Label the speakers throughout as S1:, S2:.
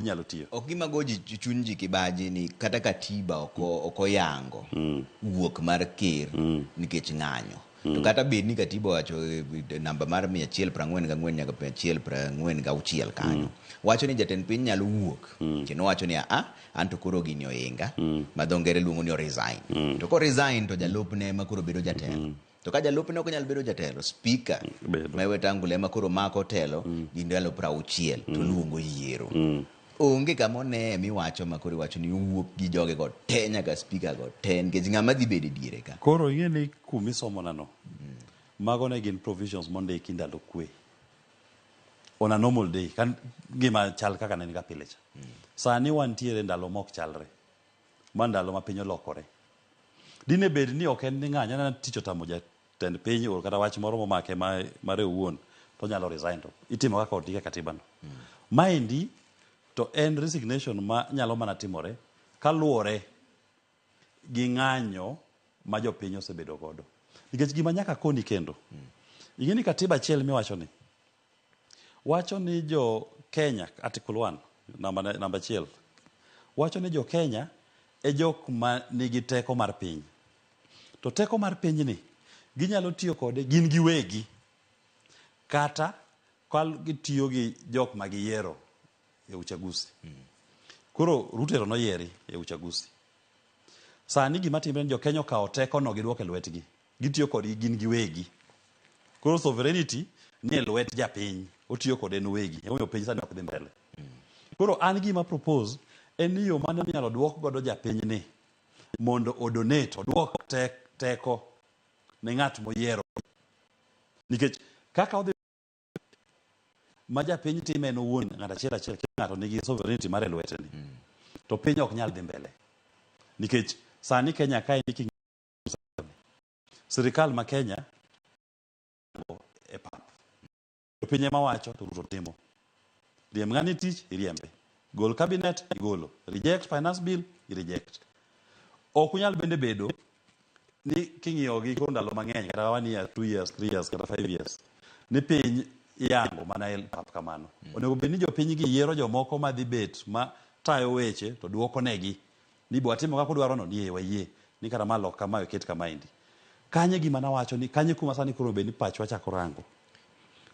S1: Inyalo tiyo.
S2: Ok gima go ji chuny ji kibaji ni kata katiba ok oyango wuok mar ker nikech ng'anyo. To kata bed ni katiba owacho namba mar 144 nyaka 146 kanyo. Wacho ni jatend piny nyalo wuok. Kendo wacho ni a an to koro gini oinga ma dho ngere luongo ni o resign. To ko resign to jalupne ema koro bedo jatelo. To ka jalupne ok nyal bedo jatelo, speaker
S1: Bedo.
S2: ma Wetangula ema koro mako telo gi ndalo 60 to luongo yiero. Onge kama one miwacho ma koro iwacho ni owuok gi joge go te nyaka speaker go te nikech ng'ama dhi bedo e diere ka.
S1: Koro ing'e ni kumisomonano, mago ne gin provisions mondiki ndalo kwe. On a normal day, ka gima chal kaka ne en ga pile cha. Sani wantiere ndalo mok chalre. Ma ndalo ma piny olokore. Dine bed ni ok en ni ng'anyo, anena tich otamo jatend piny or kata wach moro momake mare owuon, to onyalo resign to itimo kaka ondik e katiba no. Maendi to en resignation ma nyalo mana timore kaluwore gi ng'anyo ma jopiny osebedo godo. Nikech gima nyaka koni kendo, ing'e ni katiba achiel miwacho ni, wacho ni jo Kenya, article 1, namba 1, wacho ni jo Kenya e jok ma nigi teko mar piny. To teko mar pinyni, ginyalo tiyo kode gin giwegi, kata ka gitiyo gi jok ma giyiero e uchaguzi. Koro Ruto ero noyieri e uchaguzi. Sani gima timre ni jo Kenya okawo teko no giduoko e lwetgi. Gitiyo kodgi gin giwegi. Koro sovereignty ni e lwet japiny. Otiyo kode en owegi. Emomiyo piny sani ok dhi mbele. Koro an gima propose en ni yo mane minyalo duok godo japiny ni mondo o donate, oduok teko ne ng'at moyiero. Nikech kaka odhi ma japiny time en owuon ng'at achiel achiel ng'ato nigi sovereignty mare e lwete ni. To piny ok nyal dhi mbele. Nikech sani Kenya kae ni sirikal ma Kenya e pap. Jopiny ema wacho to Ruto timo. Riemb ng'ani tich, iriembe. Gol cabinet, igolo. Reject finance bill, i reject. Ok unyal bende bedo ni king'iyo gi koro ndalo mang'eny kata 1 year, 2 years, 3 years kata 5 years ni piny iyango mana e pap kamano. Onego bed ni jopiny gi yiero jomoko madhi bet ma tayo weche to duoko negi ni bo watimo kaka udwaro no ni ee wayie ni kara ma lok kama oket kamaendi. Kanye gima nawacho ni kanye kuma sani koro bed ni pachwa chako rango.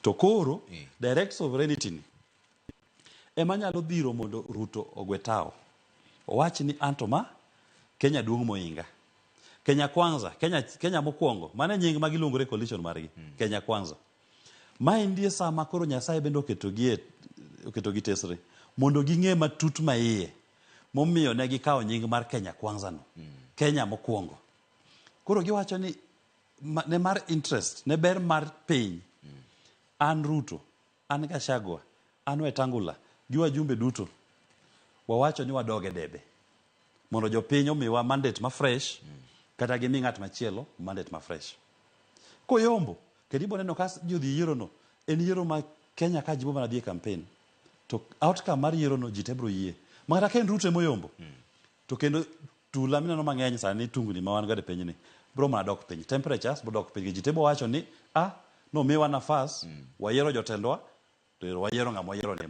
S1: To koro direct sovereignty ni ema nyalo dhiro mondo Ruto ogwe tao. Owach ni anto ma Kenya duong' moinga. Kenya Kwanza, Kenya mokwongo, mano e nying ma giluongore coalition margi, Kenya Kwanza. Ma endie sama koro Nyasaye bende oketogi oketogi tesre mondo ging'e matut maiye momiyo ne gikawo nying mar Kenya Kwanza no. Kenya mokwongo. Koro giwacho ni ne mar interest, ne ber mar piny. An Ruto, an Gachagua, an Wetangula, gi wajumbe duto, wawacho ni wadog e debe. Mondo jopiny omiwa mandate ma fresh, kata gimi ng'at machielo mandate ma fresh. Koyombo, kendo ibo neno ka ji odhi yiero no, en yiero ma Kenya ka ji bo mana dhi e campaign. To outcome mar yiero no ji te bro yie. Ma kata ka en Ruto emoyombo, to kendo tula mineno mang'eny sani tungni ma wan godo e pinyni bro mana dok piny. Temperatures bro dok piny. Ji te bo wacho ni, ah, nomiwa nafas, wayiero jotendwa, to wayiero ng'ama wayiero ni.